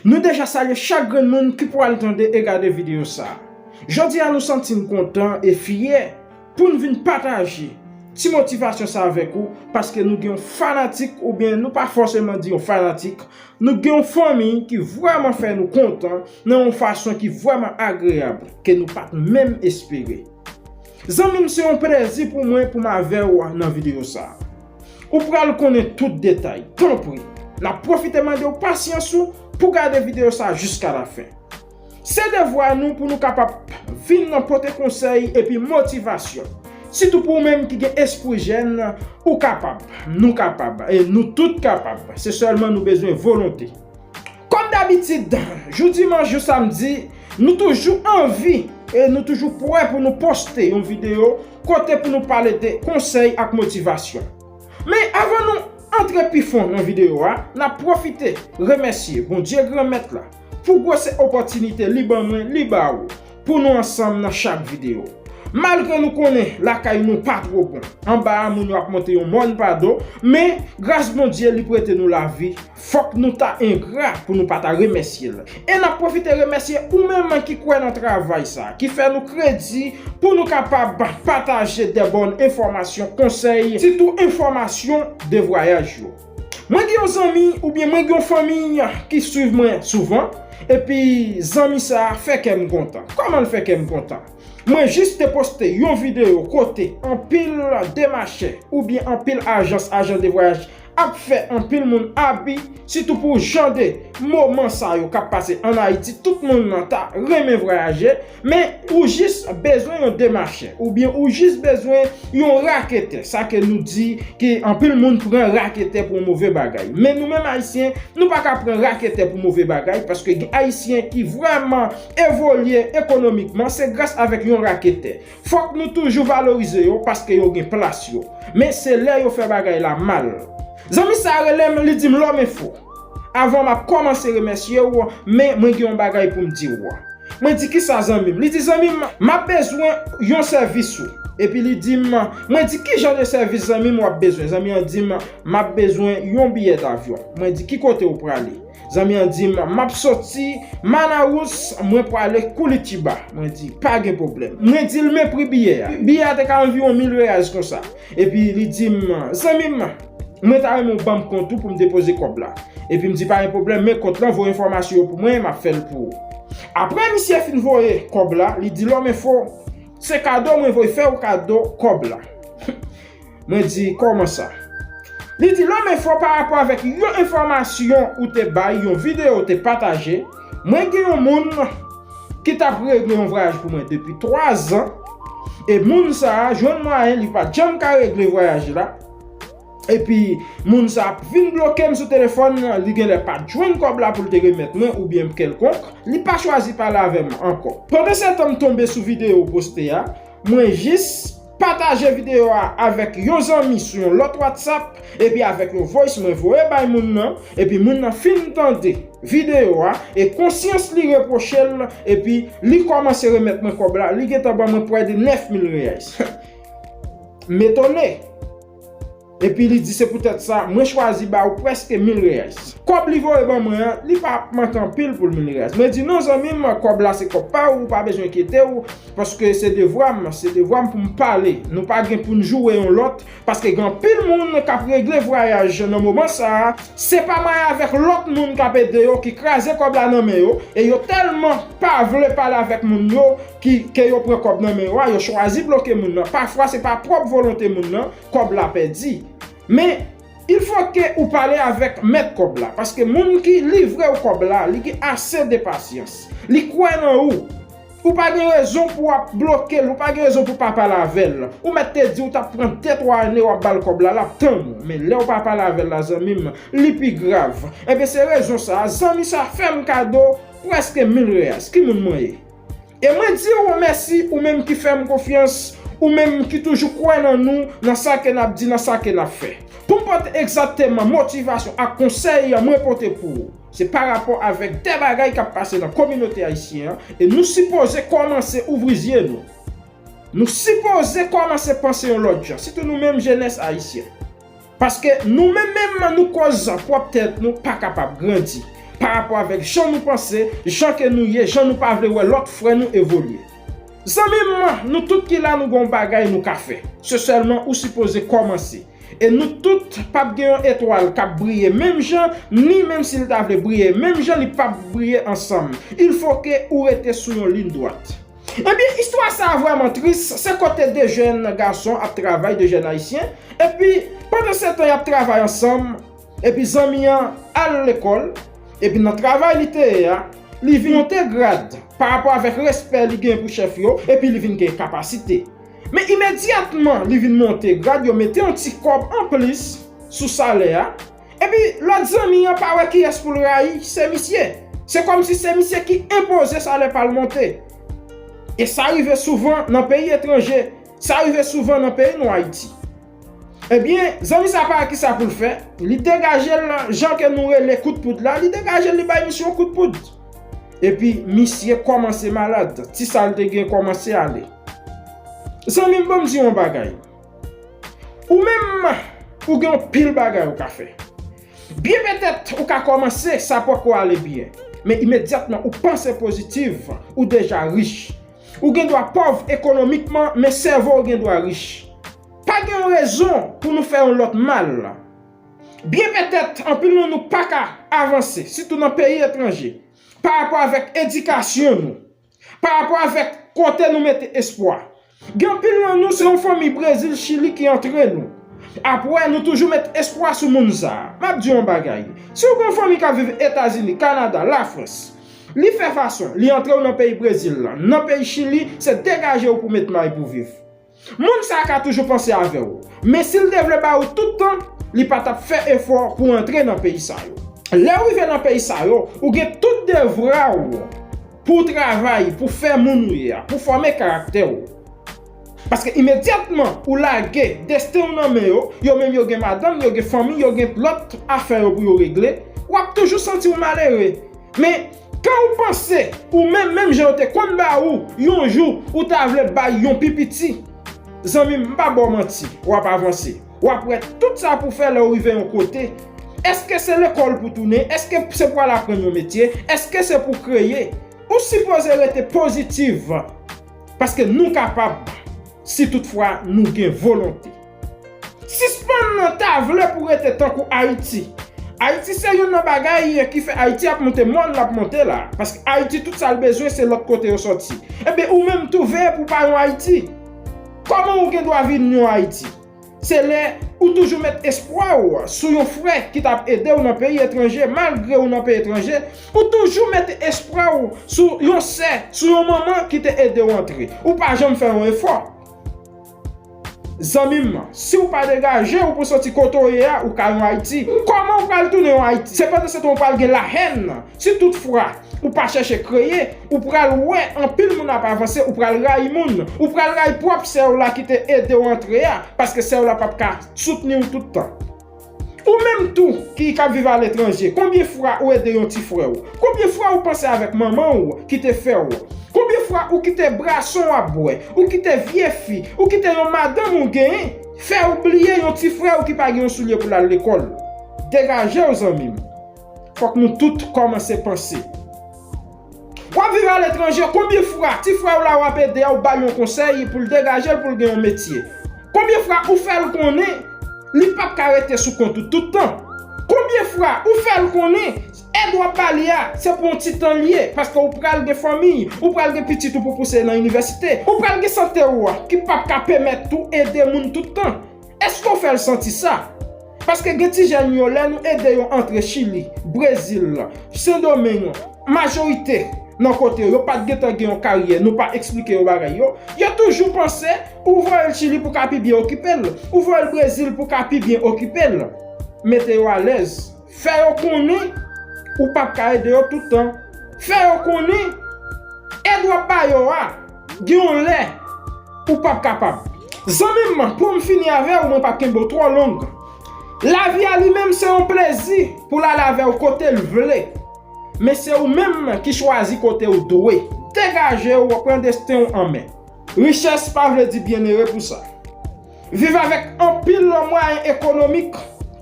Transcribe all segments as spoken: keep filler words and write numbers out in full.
Nou deja salye chak grenn moun ki pral tande e gade videyo sa a. Jodi a nou santi n kontan e fyè pou n vin pataje ti motivasyon sa avèk ou, paske nou gen yon fanatik, oubyen nou pa fòseman di yon fanatik, nou gen yon fanmi ki vrèman fè nou kontan nan yon fason ki vrèman agreyab ke nou pa t menm espere. Zanmi m, se yon plezi pou mwen pou m avè w nan videyo sa a. Ou pral konnen tout detay. Tanpri, n ap pwofite mande w pasyans ou pou gade videyo sa a jiska lafen. Se devwa nou pou nou kapab vin nan pote konsèy epi motivasyon. Sitou pou ou menm ki gen espri jèn, ou kapab, nou kapab, e nou tout kapab. Se sèlman nou bezwen volonte. Kòm dabitid, jou dimanch, jou samdi, nou toujou anvi e nou toujou prè pou nou poste yon videyo kote pou nou pale de konsèy ak motivasyon. Men avan nou antre pi fon nan videyo a, n ap pwofite remèsye Bondye Granmèt la pou gwosè opòtinite li ban mwen, li ba ou, pou nou ansanm nan chak videyo. Malgre nou konnen lakay nou pa two bon, anba a moun yo ap monte yon mòn pa do, men gras Bondye li prete nou lavi, fòk nou ta engra pou nou pa ta remèsye l. E n ap pwofite remèsye ou menm ki kwè nan travay sa, ki fè nou kredi pou nou kapab pataje de bòn enfòmasyon, konsèy, sitou enfòmasyon de vwayaj yo. Mwen gen yon zanmi oubyen mwen gen yon fanmi ki swiv mwen souvan, epi zanmi sa a fè kè m kontan. Kòman l fè kè m kontan? Mwen jis te poste yon videyo kote anpil demachè oubyen anpil ajans, ajan de vwayaj ap fè anpil moun abi, sitou pou jan de moman sa yo k ap pase ann Ayiti. Tout moun nan ta renmen vwayaje, men ou jis bezwen yon demachè, oubyen ou jis bezwen yon raketè. Sa ke nou di ke anpil moun pran raketè pou yon move bagay. Men nou menm Ayisyen, nou pa ka pran raketè pou move bagay, paske gen Ayisyen ki vrèman evolye ekonomikman, se gras avèk yon raketè. Fòk nou toujou valorize yo paske yo gen plas yo. Men se lè yo fè bagay la mal. Zanmi sa a rele m, li di m, Lòm Enfo, avan m ap kòmanse remèsye w, men mwen gen yon bagay pou m di w. Mwen di, kisa, zanmi m? Li di, zanmi m, m ap bezwen yon sèvis ou. Epi li di m, mwen di, ki jan de sèvis, zanmi m, w ap bezwen? Zanmi an di m, m ap bezwen yon biyè davyon. Mwen di, ki kote w prale? Zanmi an di m, m ap soti Manaus, mwen prale Curitiba. Mwen di, pa gen pwoblèm. Mwen di l, men pri biyè a. Biyè a te ka anviwon mil reais konsa. Epi li di m, zanmi m, mwen ta renmen w ban m kont ou pou m depoze kòb la. Epi m di, pa gen pwoblèm, men kont lan, voye enfòmasyon yo pou mwen, m ap fè l pou ou. Apre misye fin voye kòb la, li di, Lòm Enfo, se kado mwen voye, fè w kado kòb la. Mwen di, kòman sa? Li di, Lòm Enfo, pa rapò avèk yon enfòmasyon ou te bay, yon videyo ou te pataje, mwen gen yon moun ki t ap regle yon vwayaj pou mwen depi twa zan, e moun sa a jwenn mwayen, li pa t janm ka regle vwayaj la. Epi moun sa ap vin bloke m sou telefòn, li genlè pa t jwenn kòb la pou l te remèt mwen oubyen kèlkonk, li pa chwazi pale avè m ankò. Pandan se tan, m tonbe sou videyo ou poste a, mwen jis pataje videyo a avèk yon zanmi sou yon lòt WhatsApp, epi avèk yon voice mwen voye bay moun nan, epi moun nan fin tande videyo a, e konsyans li repwoche l, epi li kòmanse remèt mwen kòb la, li gentan ban mwen près de nèf mil reais. M etone. Epi li di, se poutèt sa, mwen chwazi ba ou prèske mil reais. Kòb li voye ban mwen an, li pa ap manke anpil pou l mil reais. Mwen di, non, zanmi m, kòb la se kòb pa ou, ou pa bezwen enkyete w, paske se devwa m, se devwa m pou m pale. Nou pa gen pou n joure yon lòt, paske gen anpil moun k ap regle vwayaj nan moman sa a. Se pa mwen avèk lòt moun k ap ede yo ki kraze kòb la nan men yo, e yo tèlman pa vle pale avèk moun yo ki, ke yo pran kòb nan men yo a, yo chwazi bloke moun nan. Pafwa, se pa pwòp volonte moun nan, kòb la pèdi. Men, il faut que ou pale avèk mèt kòb la, paske moun ki livre w kòb la, li gen ase de pasyans. Li kwè nan ou. Ou pa gen rezon pou w ap bloke l, ou pa gen rezon pou w pa pale avè l. Ou mèt te di w t ap pran de twa ane w ap ba l kòb la, l ap tann ou. Men lè w pa pale avè l la, zanmi m, li pi grav. Ebyen, se rezon sa a, zanmi sa fè m kado prèske mil reais. Ki moun mwen ye? E mwen di w mèsi, ou menm ki fè m konfyans, ou menm ki toujou kwè nan nou, nan sa ke n ap di, nan sa ke n ap fè. Pou m pote egzakteman motivasyon ak konsèy mwen pote pou ou, se pa rapò avèk de bagay k ap pase nan kominote ayisyen an, e nou sipoze kòmanse ouvri zye nou. Nou sipoze kòmanse panse yon lòt jan, sitou nou menm jenès ayisyen. Paske nou menm menm nou koz pwòp tèt nou pa kapab grandi. pa rapò avèk jan nou panse, jan ke nou ye, jan nou pa vle wè lòt frè nou evolye. Zanmi m, nou tout ki la, nou gen yon bagay nou ka fè. Se sèlman ou sipoze kòmanse. E nou tout p ap gen yon etwal k ap briye menm jan, ni menm si l ta vle briye menm jan, li p ap briye ansanm. Il faut que ou rete sou yon liy dwat. Ebyen, istwa sa a vrèman tris. Se kote de jèn gason ap travay, de jèn ayisyen. Epi, pandan se tan y ap travay ansanm, epi zanmi an al lekòl, epi nan travay li te ye a, li vin monte grad pa rapò avèk respè li gen pou chèf yo, epi li vin gen kapasite. Men imedyatman li vin monte grad, yo mete yon ti kòb anplis sou salè a. Epi lòt zanmi an pa wè kiyès pou l rayi, se misye. Se kòmsi se misye ki enpoze salè pa l monte. E sa rive souvan nan peyi etranje. Sa rive souvan nan peyi nou, Ayiti. Ebyen, zanmi sa pa wè kisa pou l fè. Li degaje l, jan ke nou rele kout poud la, li degaje l, li bay misye yon kout poud. Epi misye kòmanse malad. Ti sa l te gen kòmanse ale. Zanmi m, ban m di yon bagay. Ou menm, ou gen yon pil bagay ou ka fè. Byen petèt, ou ka kòmanse, sa poko ale byen. Men imedyatman ou panse pozitif, ou deja rich. Ou gen dwa pòv ekonomikman, men sèvo w gen dwa rich. Pa gen yon rezon pou nou fè yon lòt mal. Byen petèt, anpil nan nou pa ka avanse, sitou nan peyi etranje, pa rapò avèk edikasyon nou, pa rapò avèk kote nou mete espwa. Gen anpil nan nou, se yon fanmi Brezil, Chili ki antre nou. Apre, nou toujou met espwa sou moun sa a. M ap di yon bagay. Si w gen yon fanmi k ap viv Etazini, Kanada, Lafrans, li fè fason, li antre w nan peyi Brezil la, nan peyi Chili, se degaje w pou met may pou viv. Moun sa a ka toujou panse avè w. Men si l te vle ba ou tout tan, li pa t ap fè efò pou antre nan peyi sa yo. Lè w rive nan peyi sa yo, ou gen tout devwa w pou w travay, pou fè moun ou ye a, pou fòme karaktè w. Paske imedyatman ou lage desten w nan men yo, yo menm yo gen madanm, yo gen fanmi, yo gen lòt afè yo pou yo regle, w ap toujou santi w malere. Men, kan ou panse, ou menm, menm jan yo te konn ba ou, yon jou, ou ta vle bay yon pi piti, zanmi m, m pa ba w manti, w ap avanse. W ap wè tout sa pou fè lè w rive yon kote. Èske se lekòl pou tounen? Èske se pou al aprann yon metye? Èske se pou kreye? Ou sipoze rete pozitif. Paske nou kapab, si toutfwa nou gen volonte. Sispann ta vle pou rete tankou Ayiti. Ayiti se youn nan bagay ki fè Ayiti ap monte mòn l ap monte la. Paske Ayiti, tout sa l bezwen, se lòt kote yo sòti. Ebyen, ou menm tou veye pou pa yon Ayiti. Kòman ou gen dwa vin yon Ayiti? Se lè ou toujou met espwa w sou yon frè ki t ap ede w nan peyi etranje, malgre w nan peyi etranje, ou toujou met espwa w sou yon sè, sou yon manman ki te ede w antre. Ou pa janm fè yon efò. Zanmi m, si w pa degaje w pou soti kote w ye a, ou ka yon Ayiti. Kòman w pral tounen yon Ayiti? Se pandan se tan w pral gen lahèn. Si toutfwa ou pa chèche kreye, ou pral wè anpil moun ap avanse, ou pral rayi moun, ou pral rayi pwòp sè w la ki te ede w antre a, paske sè w la p ap ka soutni w tout tan. Ou menm tou ki, k ap viv aletranje, konbyen fwa ou ede yon ti frè w? Konbyen fwa ou panse avèk manman w ki te fè w? Konbyen fwa ou kite bwason w ap bwè, ou kite vye fi, ou kite yon madanm ou genyen fè w bliye yon ti frè w ki pa gen yon soulye pou l al lekòl? Degaje w, zanmi m. Fòk nou tout kòmanse panse. W ap viv aletranje, konbyen fwa ti frè w la w ap ede a, ou ba l yon konsèy pou l degaje l, pou l gen yon metye? Konbyen fwa ou fè l konnen li p ap ka rete sou kont ou tout tan? Konbyen fwa ou fè l konnen èd w ap ba li a, se pou yon ti tan l ye, paske ou pral gen fanmi, ou pral gen pitit ou pou pouse nan inivèsite, ou pral gen sante w ki p ap ka pèmèt ou ede moun tout tan? Èske w fè l santi sa? Paske gen ti jèn yo, lè nou ede yo antre Chili, Brezil, Sendomeng, majorite nan kote yo, yo pa t gentan gen yon karyè, nou pa eksplike yo bagay yo, yo toujou panse ou voye l Chili pou ka pi byen okipe l, ou voye l Brezil pou ka pi byen okipe l. Mete yo alèz. Fè yo konnen ou p ap ka ede yo tout tan. Fè yo konnen èd w ap ba yo a, gen yon lè ou p ap kapab. Zanmi m, pou m fini avè w, mwen p ap kenbe w twò long. Lavi a li menm se yon plezi pou l ale avè w kote l vle. Men se ou menm ki chwazi kote w dwe. Degaje w, pran desten w an men. Richès pa vle di byennere pou sa. Viv avèk anpil mwayen ekonomik,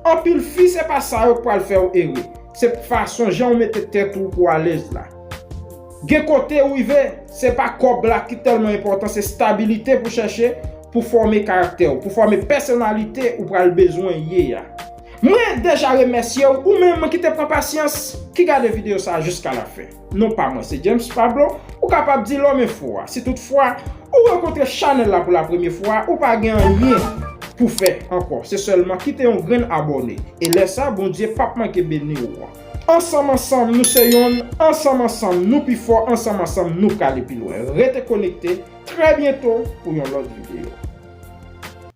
anpil fi, se pa sa yo k pral fè w ere. Se fason jan w mete tèt ou pou w alèz la. Gen kote ou rive, se pa kòb la ki tèlman enpòtan, se stabilite pou chèche, pou fòme karaktè w, pou fòme pèsonalite ou pral bezwen ye a. Mwen deja remèsye w, ou menm ki te pran pasyans, ki gade videyo sa a jiska lafen. Non pa mwen, se James Pablo. Ou kapab di Lòm Enfo a. Si toutfwa ou rankontre chanèl la pou la premye fwa, ou pa gen anyen pou fè ankò. Se sèlman kite yon grenn abòne. E lè sa, Bondye p ap manke beni w. Ansanm ansanm nou se yonn, ansanm ansanm nou pi fò, ansanm ansanm nou k ale pi lwen. Rete konekte, trè byento pou yon lòt videyo.